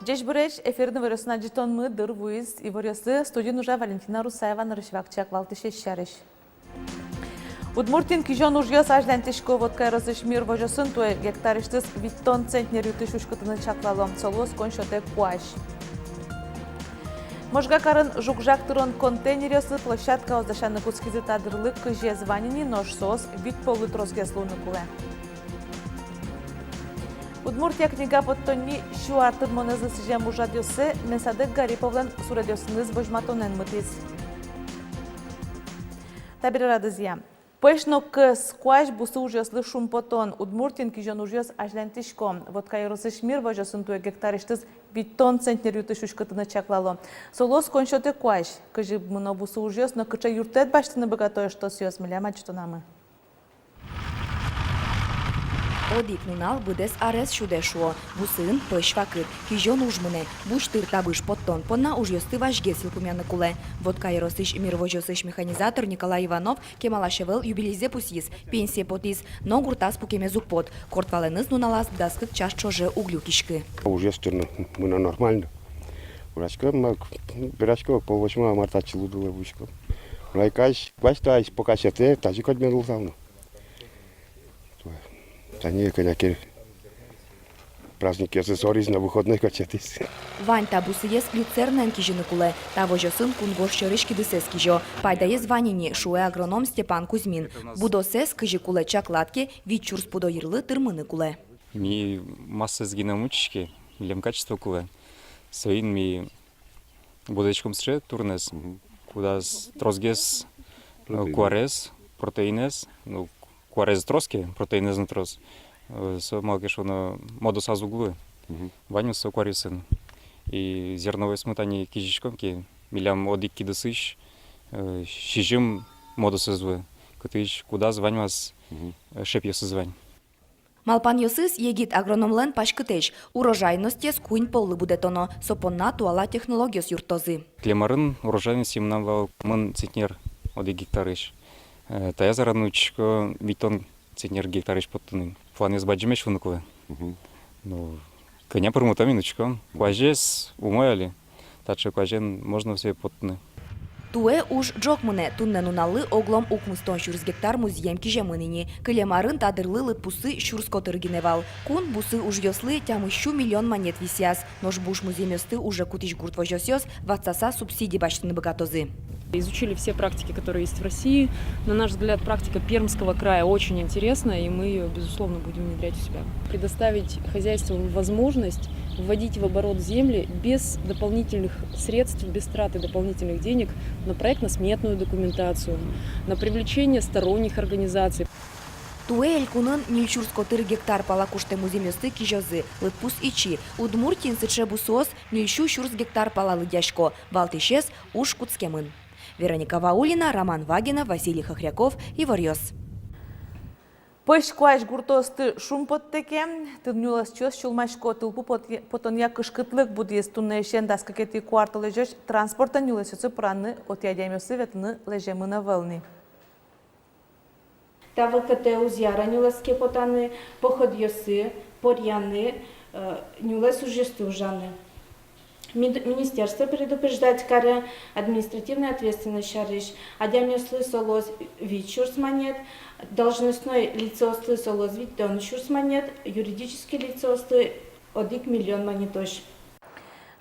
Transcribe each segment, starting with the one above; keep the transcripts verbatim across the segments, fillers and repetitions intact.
Ӟечбуресь! Эфирын иворъёсын ӝытонмы дыр вуиз. Иворъёслы студиын ужа Валентина Русаева. Нырысь вакчияк валтӥсез сярысь. Удмуртиын кизён ужъёс азьланьтӥсько. Вотка ёросысь «Мир» возёсын туэ гектарысьтыз витьтон центнер ю-тысь уськытыны чаклало. Со луоз коньсётэ куазь. Можга карын жуг-жаг тырон контейнеръёслы площадкаос дасяны кутскизы. Та дырлы кызез вань ини, нош соос вить поллы тросгес луыны кулэ. «Удмуртия» книга поттонни сю ар тырмонэзлы сӥзем ужрадъёссэ Менсадык Гариповлэн суредъёсыныз возьматонэн мытӥз. Табере радызъя. Пӧсь но кӧс куазь бусы ужъёслы шумпотон. Удмуртиын кизён ужъёс азьланьтӥсько. Вотка ёросысь «Мир» возёсын туэ гектарысьтыз витьтон центнер ю-тысь уськытыны чаклало. Со луоз коньсётэ куазь. Кызьы мыно бусы ужъёс но кыӵе юрттэт басьтыны быгато эштосъёс, милям ӝытонамы. Одӥг нунал быдэс арез сюдэ, шуо. Бусыын пӧсь вакыт, кизён уж мынэ. Буш тыр табыш поттон понна ужъёсты вазьгес йылпумъяны кулэ. Вотка ёросысь «Мир» возёсысь механизатор Николай Иванов кемалась ӧвӧл юбилейзэ пусйиз, пенсие потӥз, но гуртаз пукемез уг поты. Кортвалэныз нуналаз дас кык час ӵоже уг люкиськы. Ужъёс тырыны мынэ нормально. Ужаськом, ма, вераськом, пол восьмого марта чылы дулэ вуиськом. Мынэ куазь, куазь та ась пока сётэ, тазьы кадь мед луысал но. Тани кӧня ке праздникъёсыз, ӧрез но выходной кадь сётӥз. Вань та бусыез люцернаен кизьыны кулэ. Та возёсын кунгож сьӧрысь кидысэз кизё. Пайдаез вань ини, шуэ агроном Степан Кузьмин. Будосэз, кызьы кулэ чаклад ке, вить сюрс пудо йырлы тырмыны кулэ. Ми массаез гинэ ум утиське, милем качество кулэ. Соин ми будэтӥськом сыӵе турынэз, мгм, кудаз тросгес, э, протеин, куарез, протеинэз, ну, куарез трос ке, протеинэз но трос. Э, со, малы ке шуоно, модосаз уг луы. Мгм. Ваньмыз со куаръёсын. И зерновойёсмы тани кизиськом ке, милям одӥг кидысысь, э, сизьым модосэз луэ, кытысь кудаз ваньмаз, мгм, э, шепъёсыз вань. Малпанъёсыз егит агрономлэн паськытэсь: урожайностез куинь поллы будэтоно, со понна туала технологиос юрттозы. Кылем арын урожайность мынам вал куамын центнер одӥг гектарысь. Э, таяз арын учко витьтон центнер гектарысь поттыны. Планъёс бадӟымесь луыны кулэ. Мгм. Ну, кӧня пырмытом ини, учком. Куазез умой али. Таӵе куазен можно всё поттыны. Туэ уж ӝог мынэ. Туннэ нуналлы оглом укмыстон сюрс гектар музъем киземын ини. Кылем арын та дырлы лыдпусы сюрс котыр гинэ вал. Кун бусы ужъёслы тямыс сю миллион манет висъяз. Нош буш музъемъёсты уже кутӥсь гурт возёсъёс ватсаса субсидий басьтыны быгатозы. Изучили все практики, которые есть в России. На наш взгляд, практика Пермского края очень интересная, и мы её, безусловно, будем внедрять у себя. Предоставить хозяйствам возможность вводить в оборот земли без дополнительных средств, без траты дополнительных денег на проектно-сметную документацию, на привлечение сторонних организаций. Туэ элькунын ньыль сюрс котыр гектар пала куштэ музъемъёсты кизёзы. Лыдпус ичи. Удмуртиын сыӵе бусыос ньыль сю сюрс гектар пала лыдъясько. Валтӥсез уж кутскемын. Вероника Ваулина, Роман Вагинов, Василий Хохряков, «Иворъёс». Пӧсь куазь гуртъёсты шумпоттэ ке, тын нюлэсчиос сюлмасько: тылпу пот-, потонъя кышкытлык будӥз. Туннэысен дас кыкетӥ куартолэзёзь транспортэн нюлэсъёсы пыраны, отӥ адямиослы ветлыны лэземын ӧвӧл ни. Та вакытэ уз яра нюлэске потаны, походъёсы, поръяны, э, нюлэс ужъёсты ужаны. Мид-, министерство предупреждать каре административной ответственность сярысь. Адямиослы со луоз вить сюрс манет, должностной лицеослы со луоз витьтон сюрс манет, юридической лицеослы одӥг миллион манетозь.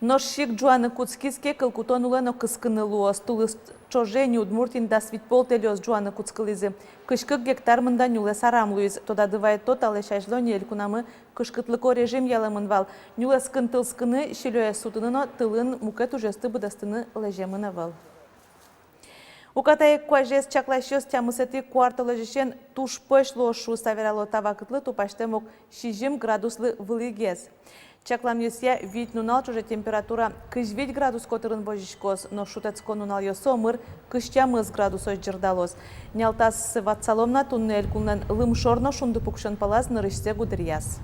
Нош сик ӝуаны кутскиз ке, кыл кутон улэ но кыскыны луоз. Тулыс ӵоже ини Удмуртиын дас вить пол тэльёс ӝуаны кутскылӥзы. Кызь кык гектар мында нюлэс арам луиз. Тодады вайытом, талэсь азьло ни элькунамы кышкытлыко режим ялэмын вал. Нюлэскын тылскыны, сильёез сутыны но тылын мукет ужъёсты быдэстыны лэземын ӧвӧл. Уката ик куазез чакласьёс тямысэтӥ куартолэзьысен туж пӧсь луоз шуыса верало. Та вакытлы тупасьтэм ог сизьым градуслы вылӥгес. Чакланъёсъя, вить нунал ӵоже температура кызь вить градус котырын возиськоз, но шутэтскон нуналъёсы омыр кызь тямыс градусозь ӟырдалоз. Нялтас ватсалом на, туннэ элькунлэн лымшор но шунды пуксён палаз нырысьсэ гудыръяз.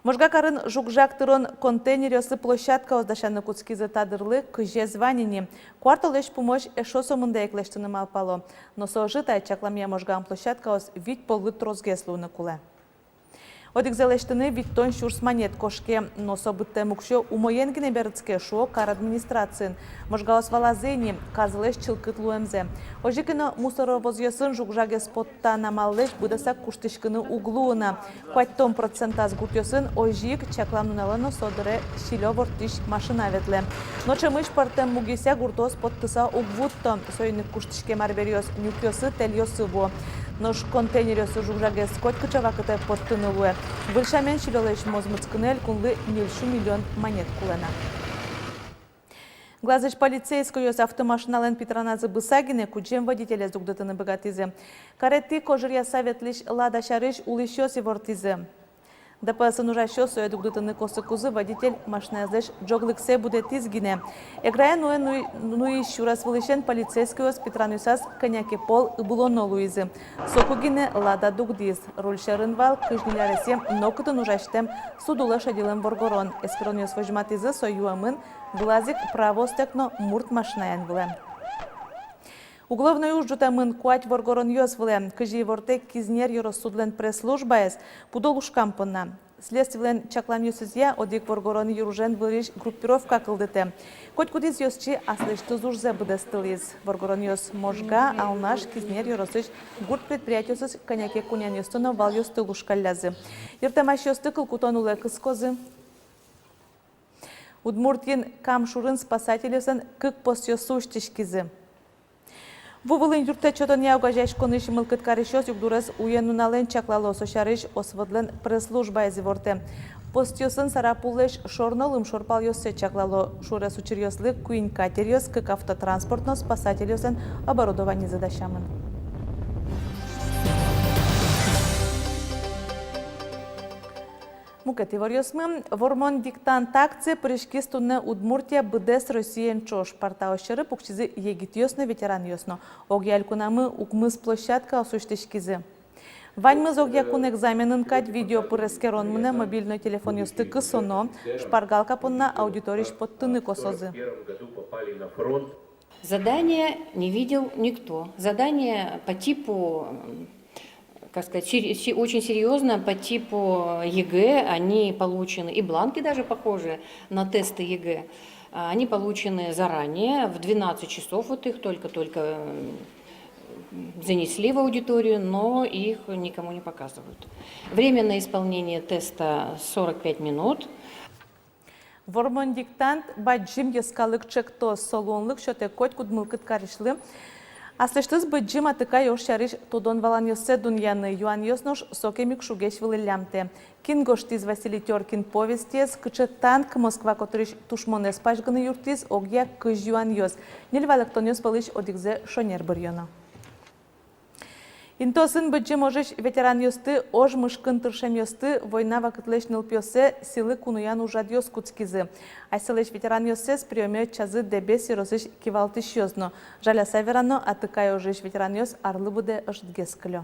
Можга карын жуг-жаг тырон контейнеръёслы площадкаос дасяны кутскизы. Та дырлы кызез вань ини. Куартолэзь пумозь эшшо сомында ик лэсьтыны малпало. Но со ӧжыт ай, чакламъя, Можгаын площадкаос вить поллы тросгес луыны кулэ. Одӥгзэ лэсьтыны витьтон сюрс манет кошке, но со быдтэм уксё умоен гинэ берытске, шуо кар администрациын. Можгаос валазы ини казлэсь чылкыт луэмзэ. Озьы ке но, мусоровозъёсын жуг-жагез поттан амаллэсь быдэсак куштӥськыны уг луы на. Куатьтон процентаз гуртъёсын озьы ик чаклам нуналэ но со дыре силё ворттӥсь машина ветлэ. Но ӵемысь пӧртэм мугъёсъя гуртоос поттыса уг вутто. Соин ик куштӥськем арбериос нюкъёсы, тэльёсы вуо. Нош контейнеръёсы жуг-жагез котькыӵе вакытэ поттыны луэ. Выль сямен силёлэсь мозмытскыны элькунлы ньыльсю миллион манет кулэ на. Глазысь полицейскойёс автомашиналэн питраназы быса гинэ кудӟем водителез дугдытыны быгатӥзы. Каретӥ кожыръяса ветлӥсь Лада сярысь улӥсьёс ивортӥзы. Д П С-ын ужасьёс сое дугдытыны косыкузы водитель машинаезлэсь ӝоглыксэ будэтӥз гинэ. Эграын нуэ нуи-, нуись сюрес вылысен полицейскойёс питранъёсаз кӧня ке пол ыбылоно луизы. Соку гинэ Лада дугдӥз. Руль сьӧрын вал кызь ньыль аресъем нокытын ужасьтэм суд улэ шедьылэм воргорон. Эскеронъёс возьматӥзы, со юэмын, вылаз ик праваостэк но мурт машинаен вылэм. Уголовной уж ӝутэмын куать воргоронъёс вылэм. Кызьы ивортэ Кизнер ёрос судлэн пресс-службаез, пудо лушкам понна. Следствилэн чакланъёсызъя, одӥг воргорон йыружен вырись группировка кылдытэ. Котькудӥз ёзчи аслэсьтыз ужзэ быдэстылӥз. Воргоронъёс Можга, Алнаш, Кизнер ёросысь гурт предприятиосысь кӧня ке кунянъёсты но валъёсты лушкаллязы. Йыртэмасьёсты кыл кутон улэ кыскозы. Удмуртиын Кам шурын спасательёслэн кык постъёссы усьтӥськизы. Ву вылын юрттэт сётонъя огазеяськонысь мылкыд карисьёс югдурез уен-нуналэн чаклало, со сярысь ОСВОДлэн пресс-службаез ивортэ. Постъёсын Сарапуллэсь шор но лымшор палъёссэ чаклало. Шурес учыръёслы куинь катеръёс, кык автотранспорт но спасательёслэн оборудованизы дасямын. Мукет иворъёсмы. «Вормон диктант» акцие пыриськиз туннэ Удмуртия быдэс Россиен ӵош. Партаос сьӧры пуксизы егитъёс но, ветеранъёс но. Огъя элькунамы укмыс площадкаос усьтӥськизы. Ваньмыз огъя кун экзаменын кадь видео пыр эскерон мынэ, мобильной телефонъёсты кысоно, шпаргалка понна аудиториысь поттыны косозы. Задание не видел никто. Задание по типу, м, как сказать, сер-, се-, очень серьёзно по типу ЕГЭ, они получены, и бланки даже похожи на тесты ЕГЭ. А, они получены заранее, в двенадцать часов вот их только-только, м, занесли в аудиторию, но их никому не показывают. Время на исполнение теста сорок пять минут. «Вормон диктант» бадӟым йӧскалык ӵектос, со луонлык сётэ котькуд мылкыд карисьлы аслэсьтыз Быдӟым Атыкай ож сярысь тодон-валанъёссэ дунъяны. Юанъёс нош сокем ик шугесь вылӥллям тэ. Кин гожтӥз Василий Тёркин повестез, кыӵе танк Москва котырысь тушмонэз пазьгыны юрттӥз, огъя кызь юанъёс. Ньыль валэктонъёс пӧлысь одӥгзэ шонер быръёно. Интыосын Быдӟым ожысь ветеранъёсты, ож мышкын тыршемъёсты, война вакытлэсь нылпиоссэ сӥлы куноян ужрадъёс кутскизы. Асьсэлэсь ветеранъёссэс приёме ӧтчазы Дэбес ёросысь кивалтӥсьёс но. Жаляса верано, Атыкай ожысь ветеранъёс арлы быдэ ӧжытгес кылё.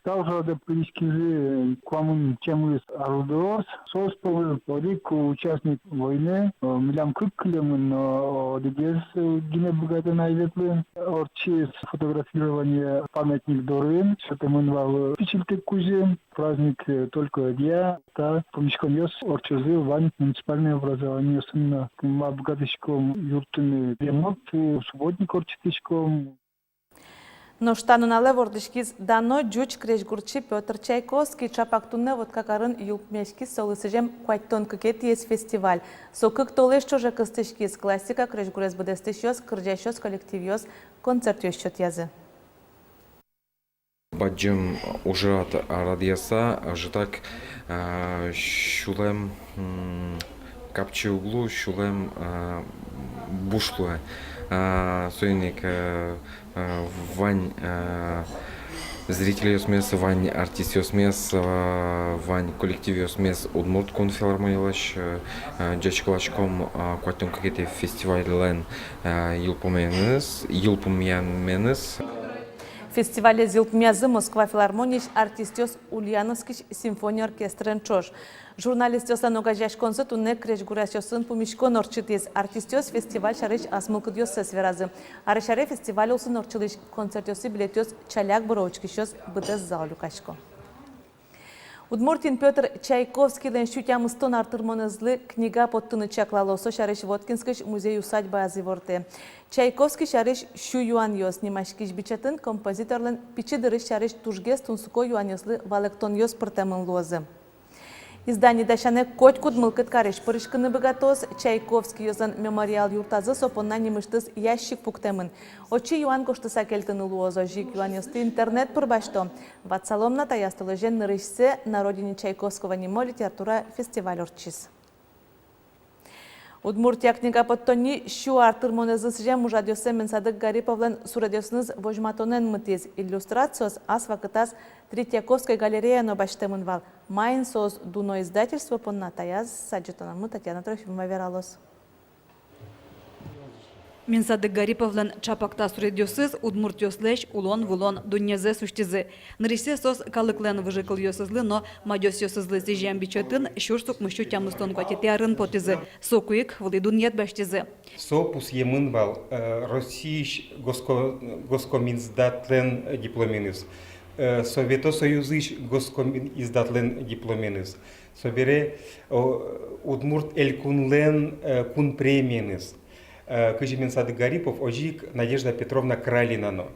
Та ужрадэ пыриськизы куамын тямыс арлыдоос. Соос пӧлы одӥг участник войны, э, милям кык кылемын, но одӥгез, э, гинэ быгатэ на ветлыны. Ортчиз фотографирование памятник дорын, сётэмын вал пичильтык кузьым, праздник, э, только ӧдъя. Та пумиськонъёс ортчозы вань муниципальной образованиосын но. Ма быгатӥськом юрттыны ремонт, э, субботник ортчытӥськом. Нош та нуналэ вордӥськиз дано ӟуч крезьгурчи Пётр Чайковский. Чапак туннэ Воткакарын йылпумъяськиз солы сӥзем куатьтон кыкетӥез фестиваль. Со кык толэзь ӵоже кыстӥськиз. Классика крезьгурез быдэстӥсьёс, кырӟасьёс, коллективъёс концертъёс сётъязы. Бадӟым ужрад радъяса, ӧжытак, а, сюлэм, м, капчи уг лу, сюлэм, а, буш луэ. А, соин ик, а, а, вань, а, Зрительёсмес, вань артистъёсмес, э, вань коллективъёсмес Удмурт кун филармонилэсь, э, э, ӟечкыласьком, э, куатьтон кыкетӥ фестивальлэн, э, йылпумъянменыз, йылпумъянменыз. Фестивалез йылпумъязы Москва филармониысь артистъёс Ульяновскысь симфония оркестрен ӵош. Журналистъёслэн огазеяськонзы туннэ крезьгурасьёсын пумиськон ортчытӥз. Артистъёс фестиваль сярысь ас мылкыдъёссэс веразы. Арысь аре фестиваль улсын ортчылӥсь концертъёсы билетъёс ӵаляк быро, учкисьёс быдэс зал люкасько. Удмуртиын Пётр Чайковскийлэн сю тямыстон ар тырмонэзлы книга поттыны чаклало. Со сярысь Воткинскысь музей-усадьбаяз ивортэ. «Чайковский сярысь сю юанъёс» нимаськись бичетын композиторлэн пичи дырыз сярысь тужгес тунсыко юанъёслы валэктонъёс пыртэмын луозы. Издание дасянэ котькуд мылкыд карись пыриськыны быгатоз. Чайковскийёслэн мемориал юртазы со понна нимысьтыз ящик пуктэмын. Отчы юан гожтыса кельтыны луоз. Озьы ик юанъёсты интернет пыр басьто. Ватсалом на, таяз толэзе нырысьсэ «На родине Чайковского» нимо литература фестиваль ортчиз. «Удмуртия» книга поттонни сю ар тырмонэзлы сӥзем ужрадъёссэ Менсадык Гариповлэн суредъёсыныз возьматонэн мытӥз. Иллюстрациос ас вакытаз Третьяковской галереяын но басьтэмын вал. Маин соос дуно издательство понна, таяз адӟытонамы Татьяна Трофимова вералоз. Менсадык Гариповлэн ӵапак та суредъёсыз удмуртъёслэсь улон-вылон дуннезэс усьтӥзы. Нырысьсэ соос калыклэн выжыкылъёсызлы но мадёсъёсызлы сӥзем бичетын сюрс укмыссю тямыстон куатетӥ арын потӥзы. Соку ик вылӥ дунъет басьтӥзы. Со пусъемын вал, э, Россиысь госко-, госкомиздатлэн дипломеныз, э, Совето Союзысь госкомиздатлэн дипломеныз. Собере, о, Удмурт Элькунлэн, э, кун премиеныз, э, кызьы Менсадык Гарипов, озьы ик Надежда Петровна Кралина но.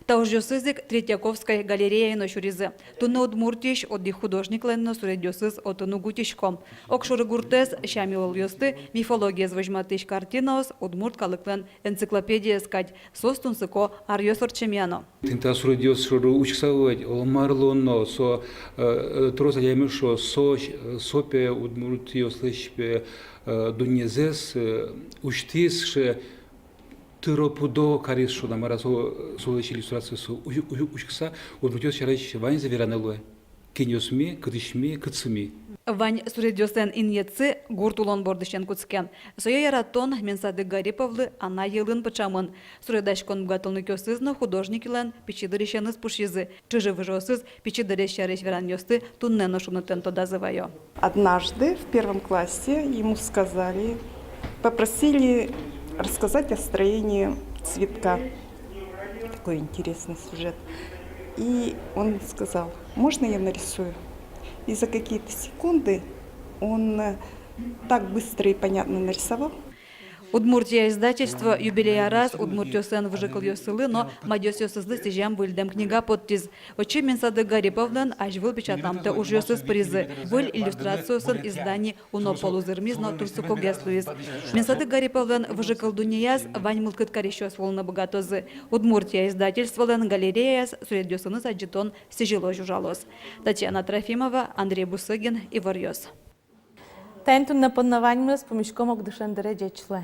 Та ужъёсыз ик Третьяковской галереяын но сюризы. Туннэ Удмуртиысь одӥг художниклэн но суредъёсыз отын уг утисько. Огшоры гуртэз, сям-йылолъёсты, мифологиез возьматӥсь картинаос удмурт калыклэн энциклопедиез кадь. Соос тунсыко аръёс ортчемъя но. Тӥни та суредъёс шоры учкыса, ведь оло мар луоно, со, э, э, трос адямиос шуо, со, э, со пе удмуртъёслэсь пе, э, дуннезэс, э, усьтӥз, ше, тыро-пыдо кариз шуо на мар-а, со, солэсь иллюстрациос, со у-, у-, учкыса, удмуртъёс сярысь ваньзэ вераны луэ. Кинъёс ми, кытысь ми, кытсы ми. Вань суредъёслэн инъетсы гурт улон бордысен кутске. Сое яратон Менсадык Гариповлы анай йылын пыӵамын. Суредаськон быгатонлыкъёсыз но художниклэн пичи дырысеныз пушйизы. Чыжы-выжыосыз пичи дырез сярысь веранъёсты туннэ но шунытэм тодазы вайо. Однажды в первом классе ему сказали, попросили рассказать о строении цветка. Такой интересный сюжет. И он сказал: «Можно я нарисую?» И за какие-то секунды он, э, так быстро и понятно нарисовал. «Удмуртия» издательство юбилей араз удмуртъёслэн выжыкылъёссылы но мадёсъёсызлы сӥзем выльдэм книга поттӥз. Отчы Менсадык Гариповлэн азьвыл печатламтэ ужъёсыз пыризы. Выль иллюстрациосын издание уно пол узырмиз но тунсыкогес луиз. Менсадык Гариповлэн выжыкыл дуннеяз вань мылкыд карисьёс вуылыны быгатозы. «Удмуртия» издательстволэн галереяяз суредъёсыныз адӟытон сӥзьылозь ужалоз. Татьяна Трофимова, Андрей Бусыгин, «Иворъёс». Таин туннэ понна ваньмыз. Пумиськом ик дышем дыре. Ӟеч луэ.